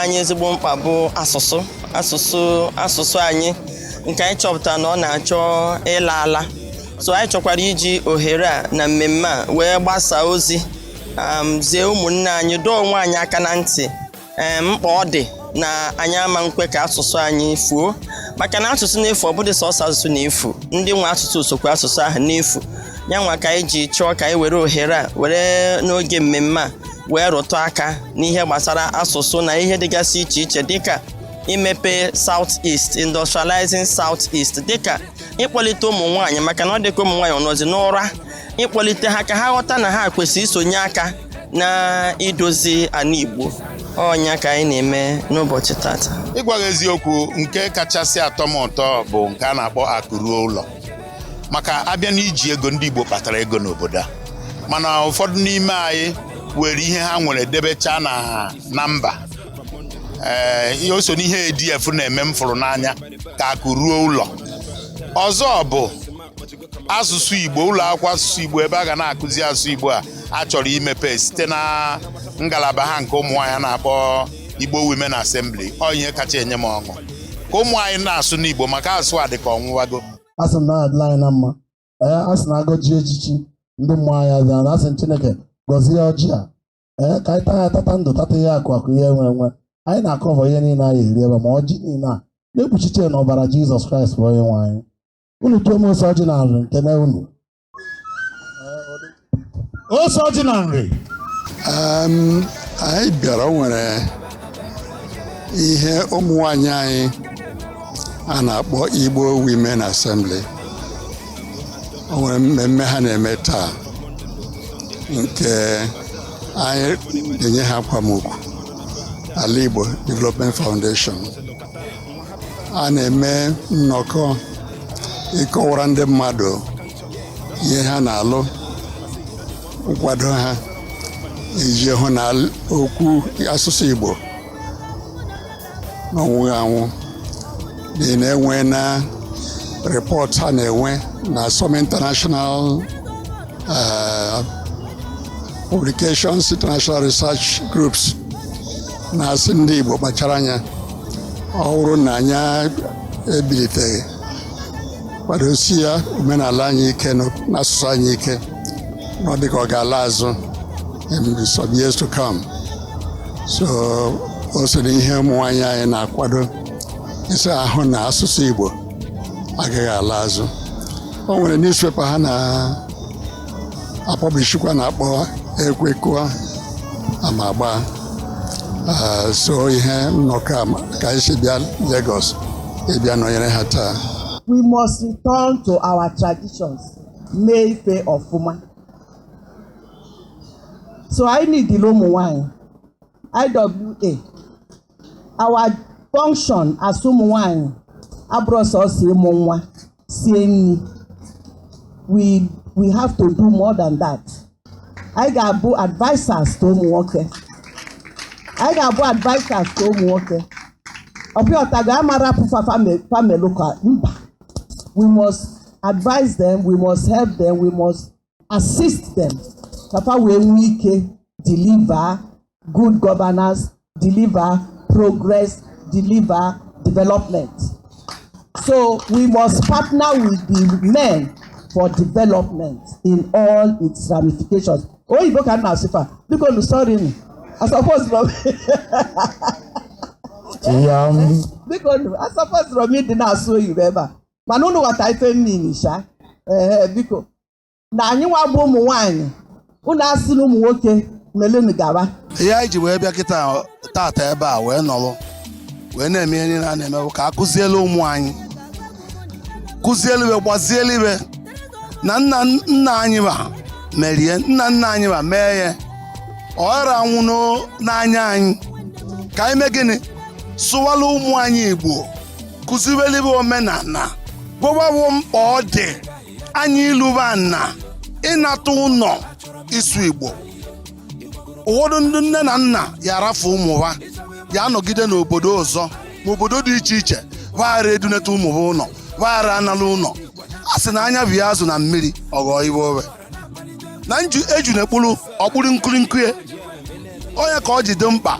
Anyị ezigbo mkpa bụ asụsụ anyị, nke anyị chọpụtara na ọ na-achọ ịla ala. So anyị chọkwara iji ohere a na mmemme a wee gbasaa ozi, zie ụmụnne anyị, dọọ onwe anyị aka na ntị, mkpa ọ dị na anyị ama nkwe ka asụsụ anyị fuo, maka na asụsụ na-efu, ọ bụghị sọsọ asụsụ na-efu, ndị nwe asụsụ sokwa asụsụ ahụ na-efu. Ya nwa ka anyị ji chọọ ka anyị were ohere a were n'oge mmemme a wee rụtụ aka n'ihe gbasara asụsụ na ihe dịgasị iche iche, dịka imepe South East, industrializing South East, dịka ịkpọlite ụmụ nwaanyị, maka na ọ dịka ụmụ nwaanyị ọnọzi n'ụra, ịkpọlite ha ka ha ghọta na ha kwesịrị isonye aka na idozi ana Igbo. Ọnya ka anyị na-eme n'ụbọchị tata. Ịgwa gị eziokwu, nke kachasị atọ m ụtọ bụ nke a na-akpọ Akụ Ruo Ụlọ, maka abịa n'iji ego, ndị Igbo kpatara ego n'obodo a, mana ụfọdụ n'ime anyị were ihe ha nwere debechaa na mba. Ee, o so n'ihe ADF na-eme m fụrụ n'anya, ka akụ ruo ụlọ. Ọzọ bụ asụsụ Igbo, ụlọ akwụkwọ asụsụ Igbo ebe a ga na-akụzi asụsụ Igbo a a chọrọ imepe site na ngalaba ha nke ụmụ nwaanyị na-akpọ Igbo Women Assembly. Ọ ihe kacha enye m ọṅụ ka ụmụ anyị na-asụ n'Igbo, maka asụ a dị ka ọnwụwago. A sị m na adịla anyị na mma. Ee, a sị na agọji echichi ndị mmụọ anyị azụ na asị m Chineke gọzie ọjị a. Ee, ka anyị taa ya, tata ndụ, tata ihe akụ akụ, ihe enwe enwe. Anyị na-akọvọ ihe niile anyị eri ebe ma ọjị niile a na-ekpuchite n'ọbara Jizọs Kraịst bụ onye nwe anyị. Unu tụọ m ose ọjị na nri nkene unu. Ose ọjị na nri. Anyị bịara, o nwere ihe ụmụ nwanyị anyị a na-akpọ Igbo Women Assembly. O nwere mmemme ha na-eme taa nke anyị na-enye ha akwamokwu. Ala Igbo Development Foundation a na-eme nnọkọ ịkọwara ndị mmadụ ihe ha na-alụ, nkwado ha iji hụ na okwu asụsụ Igbo n'ọnwụghị anwụ, n'ihi na enwe na report ha na-enwe na some international publications, international research groups na-asị ndị Igbo kpachara anya. Ọ bụrụ na anyị ebiliteghị kwadosie ya omenala anyị ike na asụsụ anyị ike, na ọ dịka ọ ga-ala azụ in some years to come. So o so n'ihe ụmụ nwaanyị anyị na-akwado ịsa ahụ na asụsụ Igbo agaghị ala azụ. O nwere newspaper ha na-apublishikwa na-akpọ Ekwekụọ Ama Agba. So ihe nnọkọ a ka anyị si bịa Lagos ịbịa nọnyere ha taa. We must return to our traditions, mee ife ọfụma. So anyị need ụmụ nwanyị IWA. Our function as ụmụ nwanyị abụrụ sọsọ ịmụ nwa, sie nri. We have to do more than that. Anyị ga-abụ advisers to ụmụ nwoke. Anyị ga-abụ advisers to ụmụ nwoke. Ọbịọtago amarapụ fameluka mba. We must advise them, we must help them, we must assist them ka fa wee nwee ike deliver good governance, deliver progress, deliver development. So we must partner with the men for development in all its ramifications. Oyibo ka m na-asụ fa, biko nu, sorry nu. I suppose from Yam. Biko nu, I suppose from ịdị na-asụ oyibo ebe a, mana unu ghọta ife mmiri sha. Ee, biko, na anyị nwa bụ ụmụ nwanyị, unu asị na ụmụ nwoke melenu gaba. Ihe anyị ji wee bịa kịta tata ebe a wee nọrọ wee na-eme ihe niile a na-eme bụ ka a kụzielu ụmụ anyị, kụzielu ibe, gbazielu ibe na nna nna anyị ma merie, nna nna anyị ma mee ya, ọ ghara anwụ n'anya anyị. Ka anyị mee gịnị? Sụwala ụmụ anyị Igbo, kụziwelu ibe omenala, gwawawo mkpa ọ dị anyị ịlụba na ịnata ụlọ ịsụ Igbo. Ụfọdụ ndị nne na nna ya arafu ụmụ ha, ya anọgide n'obodo ọzọ ma obodo dị iche iche, vaghara eduneta ụmụ ha ụlọ, vaghara anala ụlọ. A sị na anya bịa azụ na mmiri ọghọ iwe owe na nju eju na-ekpuru ọkpụrụ nkirinkiri onye ka ọ ji dị mkpa.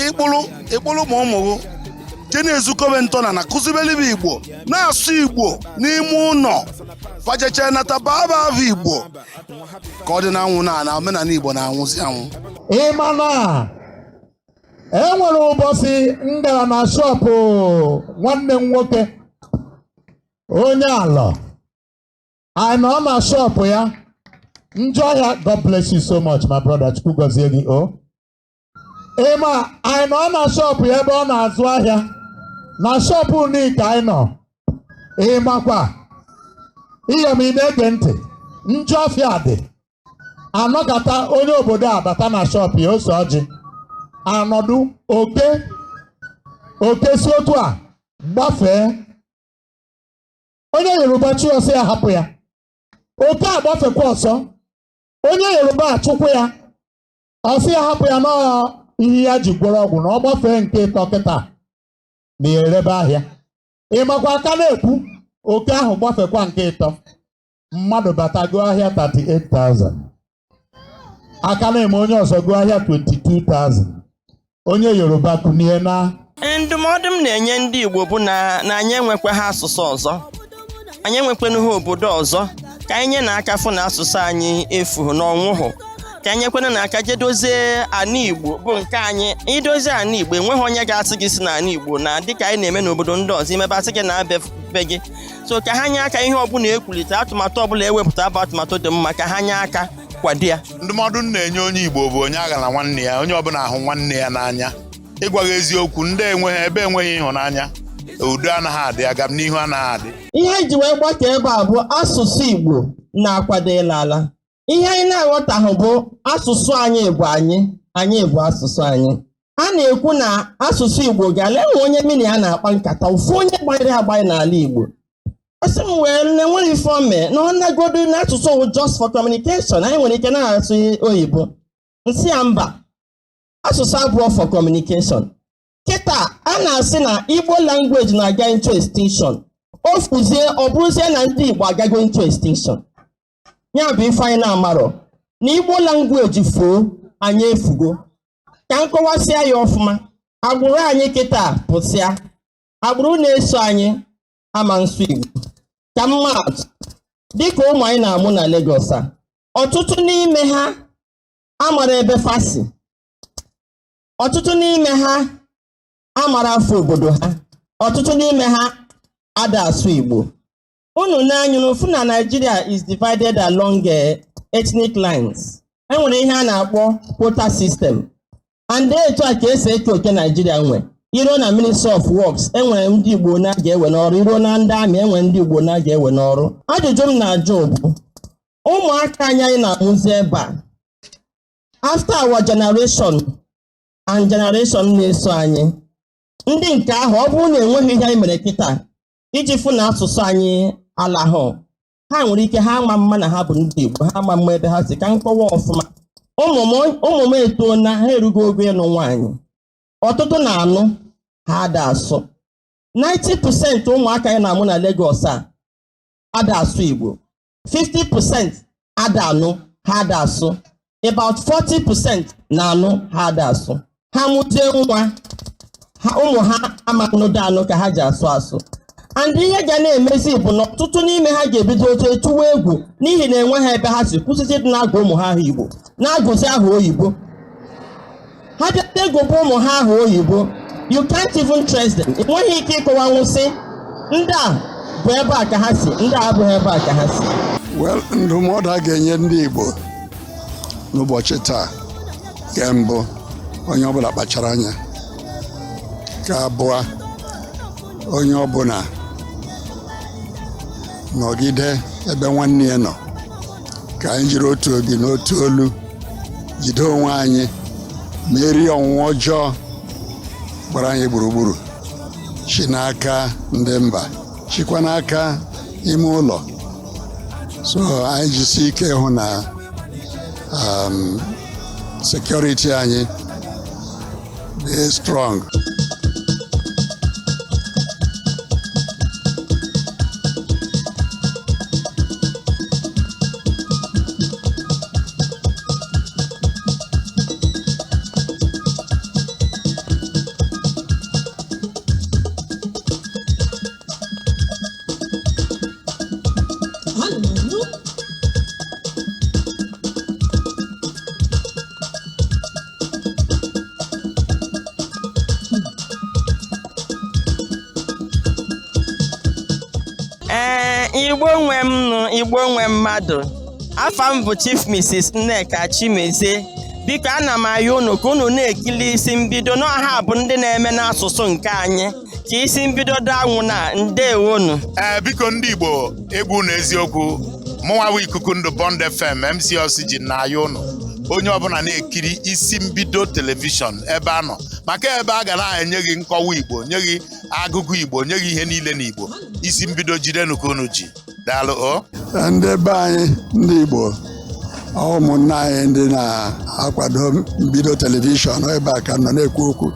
Ịkpụrụ ịkpụrụ ma ụmụ gị je na-ezukọbe ntọna na kụzibelibe Igbo, na-asụ Igbo n'ime ụlọ, fajeche nata baba avụ Igbo ka ọ dị na anwụ na omenala Igbo na-anwụzi anwụ. Ịma na e nwere ụbọchị m gara na shop nwanne m nwoke onye alọ. Anyị nọ na shop ya njọ ya. God bless you so much, my brother. Chukwu gọzie gị o. Ịma anyị nọ na shop ya ebe ọ na-azụ ahịa na shop Unik anyị nọ. Ịmakwa ihe m, ị na-ege ntị, njọ ọfịa dị anọkata onye obodo a bata na shop ya, ose ọjị anọdụ oke oke si otu a gbafee. Onye Yoruba chi ọsọ ya hapụ ya, oke agbafekwa ọsọ. Onye Yoruba achụkwu ya, ọsị ya hapụ ya n'ọ ihe ya ji gwọrọ ọgwụ na ọ gbafee nke ịtọ kịta na ya erebe ahịa. Ịmakwa aka na-ekwu oke ahụ gbafekwa nke ịtọ, mmadụ bata gụọ ahịa 38,000, aka na-eme onye ọzọ gụọ ahịa 22,000, onye Yoruba kunie na. Ndụmọdụ m na-enye ndị Igbo bụ na anyị enwekwa ha asụsụ ọzọ, anyị enwekwanụ ha obodo ọzọ. Ka anyị nye n'aka fụ na asụsụ anyị efughụ na ọnwụhụ, ka anyị nyekwanụ n'aka jee dozie ana Igbo bụ nke anyị. Idozie ana Igbo, enweghị onye ga-asị gị si n'ala Igbo na dịka anyị na-eme n'obodo ndị ọzọ imebe asị gị na abịa be gị. So ka ha nye aka, ihe ọbụla ekwulite, atụmatụ ọbụla ewepụta bụ atụmatụ dị mma, ka ha nye aka kwado ya. Ndụmọdụ m na-enye onye Igbo bụ onye agha na nwanne ya, onye ọbụla ahụ nwanne ya n'anya. Ịgwa gị eziokwu, ndị enweghị ebe enweghị ịhụnanya, udo anaghị adị, aga m n'ihu anaghị adị. Ihe anyị ji wee gbakọ ebe a bụ asụsụ Igbo na-akwado ịla ala. Ihe anyị na-aghọtaghị bụ asụsụ anyị bụ anyị, anyị bụ asụsụ anyị. A na-ekwu na asụsụ Igbo ga-ala. Enwe onye mini a na-akpa nkata, ofu onye gbanyere agbanye n'ala Igbo, ọ sị m wee na enweghị ife o mee na ọ nagodo na asụsụ wụ just for communication, anyị nwere ike na-asụ oyibo. Nsị ya mba, asụsụ abụọ for communication. Kịta a na-asị na Igbo language na-aga into extinction. O fuzie, ọ bụrụzie na ndị Igbo agago into extinction. Ya bụ ife anyị na-amarọ na Igbo language fuo, anyị efugo. Ka m kọwasịa ya ọfụma, agbụrụ anyị kịta pụsịa, agbụrụ na-eso anyị ama nsụ Igbo. Ka mmadụ dịka ụmụ anyị na-amụ na Lagos a, ọtụtụ n'ime ha amara ebe fasi, ọtụtụ n'ime ha amara afọ obodo ha, ọtụtụ n'ime ha ada asụ Igbo. Unu na-anya fụ na Nigeria is divided along ethnic lines. Enwere ihe a na-akpọ quota system, and etu a ka esi eke oke Nigeria nwe. Iruo na Ministry of Works, enwere ndị Igbo na-aga ewe n'ọrụ. Iruo na ndị amị, enwere ndị Igbo na-aga ewe n'ọrụ. Ajụjụ m na-ajụ bụ, ụmụaka anyị anyị na-amụzi ebe a, after our generation and generation na-eso anyị, ndị nke ahụ, ọ bụrụ na enweghị ihe anyị mere kịta iji fụ na asụsụ anyị alahụ, ha nwere ike ha ama mma na ha bụ ndị Igbo, ha ama mma ebe ha si. Ka nkọwa ọfụma, ụmụ m etoo na ha erugo ogo ịnụ nwaanyị. Ọtụtụ na-anụ, ha ada asụ. 90% ụmụaka anyị na-amụ na Lagos a ada asụ Igbo, 50% ada anụ, ha ada asụ, about 40% na-anụ, ha ada asụ. Ha mụzie nwa ha, ụmụ ha ama anụdo anụ ka ha ji asụ asụ. And ihe ga na-emezi bụ na ọtụtụ n'ime ha ga-ebido otu etuwa egwu n'ihi na enweghị ebe ha si kwụsịsị ịdị na-agụ ụmụ ha aha Igbo, na-agụzi aha oyibo. Ha bịa egụba ụmụ ha aha oyibo, you can't even trace them. Ị nweghị ike ịkọwa nwụsị ndị a bụ ebe a ka ha si, ndị a abụghị ebe a ka ha si. Well, ndụmọdụ a ga-enye ndị Igbo n'ụbọchị taa, nke mbụ, onye ọbụla kpachara anya. Nke abụọ, onye ọbụla nọgide ebe nwanne ya nọ, ka anyị jiri otu obi na otu olu jide onwe anyị, merie ọnwụnwa ọjọọ gbara anyị gburugburu, chi n'aka ndị mba, chikwa n'aka ime ụlọ. So anyị jisi ike hụ na security anyị dị strong. Igbo nwe m nụ, Igbo nwe mmadụ. Afa m bụ Chief Mrs. Nneka Chimezie. Biko, ana m ayọ unu ka unu na-ekili Isi Mbido n'ọha bụ ndị na-eme n'asụsụ nke anyị, ka Isi Mbido danwụ na ndewonu. Ee, biko, ndị Igbo, egwu na eziokwu, mụnwa bụ Ikuku Ndụ Bond FM MC Oxygen na-ayọ ụnụ, onye ọbụla na-ekiri Isi Mbido Television ebe a nọ, maka ebe a ga na-enye gị nkọwa Igbo, nye gị agụgụ Igbo, nye gị ihe niile n'Igbo. Isi Mbido, jidenu ka unu ji. Daalụ o. Ndị be anyị, ndị Igbo, ụmụnne anyị, ndị na-akwado mbido television ebe a ka nọ na-ekwu okwu,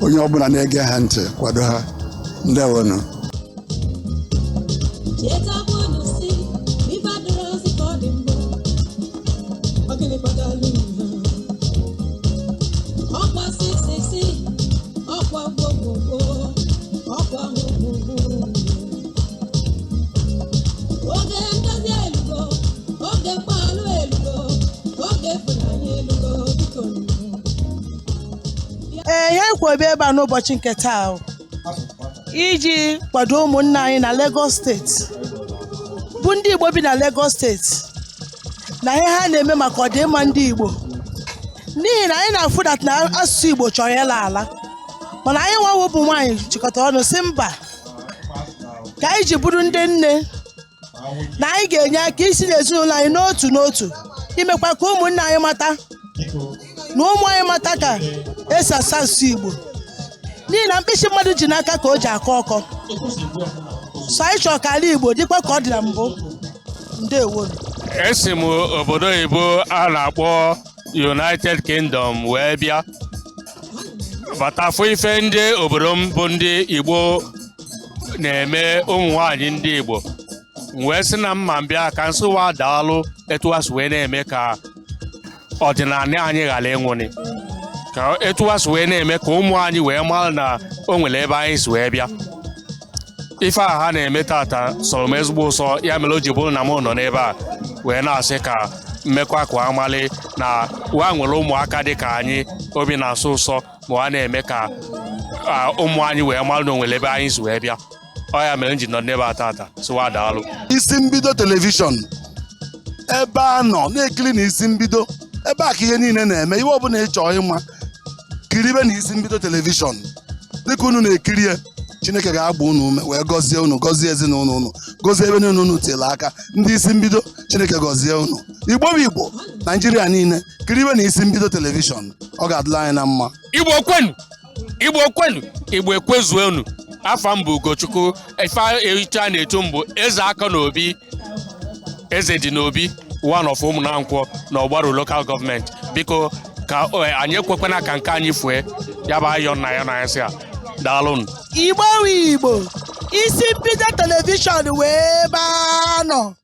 onye ọbụla na-ege ha ntị, kwado ha. Ndewonu. Chetakwanụ si ife adịrọzi ka ọ dị mbụ. Ọ gịnị kpatara unu? Ọkwa sisisi, ọkwa gbogbogbo, ọkwa hụhụhụ. Oge ndozi elugo, oge mgbalụ elugo, oge ịfụnanya elugo. Biko nụ. Ee, ihe anyị kwuru ebe a n'ụbọchị nke taa o, iji kwado ụmụnne anyị na Lagos Steeti, bụ ndị Igbo bi na Lagos Steeti, na ihe ha na-eme maka ọdịmma ndị Igbo, n'ihi na anyị na-afụ that na asụsụ Igbo chọrọ ịla ala. Mana anyị nwawo bụ nwaanyị jikọtara ọnụ si mba, ka anyị ji bụrụ ndị nne, na anyị ga-enye aka isi n'ezinụlọ anyị n'otu n'otu, imekwa ka ụmụnne anyị mata na ụmụ anyị mata ka esi asụ asụsụ Igbo, n'ihi na mkpịsị mmadụ ji n'aka ka o ji akọ ọkọ. So anyị chọrọ ka ala Igbo dịkwa ka ọ dị na mbụ. Ndewo. Esi m obodo oyibo a na-akpọ United Kingdom wee bịa bata fụ ife ndị obodo m bụ ndị Igbo na-eme, ụmụ nwanyị ndị Igbo. M wee sị na mma mbịa ka nsụwa daalụ etu ha si wee na-eme ka ọdịnala anyị ghara ịnwụnị, ka etu ha si wee na-eme ka ụmụ anyị wee mara na o nwere ebe anyị si wee bịa. Ife a ha na-eme tata sọrọ m ezigbo ụsọ. Ya mere o ji bụrụ na m nọ n'ebe a wee na-asị ka mmekwa ka amalị na wa nwere ụmụaka dị ka anyị, obi na-asụ ụsọ ma ọ na-eme ka ụmụ anyị wee mara na o nwere ebe anyị si wee bịa. Ọ ya mere m ji nọ n'ebe a tata sịwa daalụ. Isi Mbido Television ebe a nọ na-ekiri na Isi Mbido, ebe a ka ihe niile na-eme. Ihe ọbụla ị chọọ ịma, kiribe na Isi Mbido Television. Dịka unu na-ekiri ya, Chineke ga-agba unu ume wee gọzie unu, gọzie ezinụlọ unu, gọzie ebe niile unu tiere aka. Ndị Isi Mbido, Chineke gọzie unu. Igbo bụ Igbo, Naijiria niile, kiribe na Isi Mbido Television. Ọ ga-adịla anyị na mma. Igbo kwenu! Igbo kwenu! Igbo ekwezuonu! Afa m bụ Ugochukwu. Ife ehicha a na-etu m bụ Eze Aka na Obi, Eze dị n'Obi, one of Ụmụnankwọ na Ọgbaru Local Government. Biko, ka anyị ekwekwana ka nke anyị fue. Ya bụ ayọ nna ya na ya sị a daalụnụ. Igbo we Igbo, Isi Mbido Television wee ebe a nọ.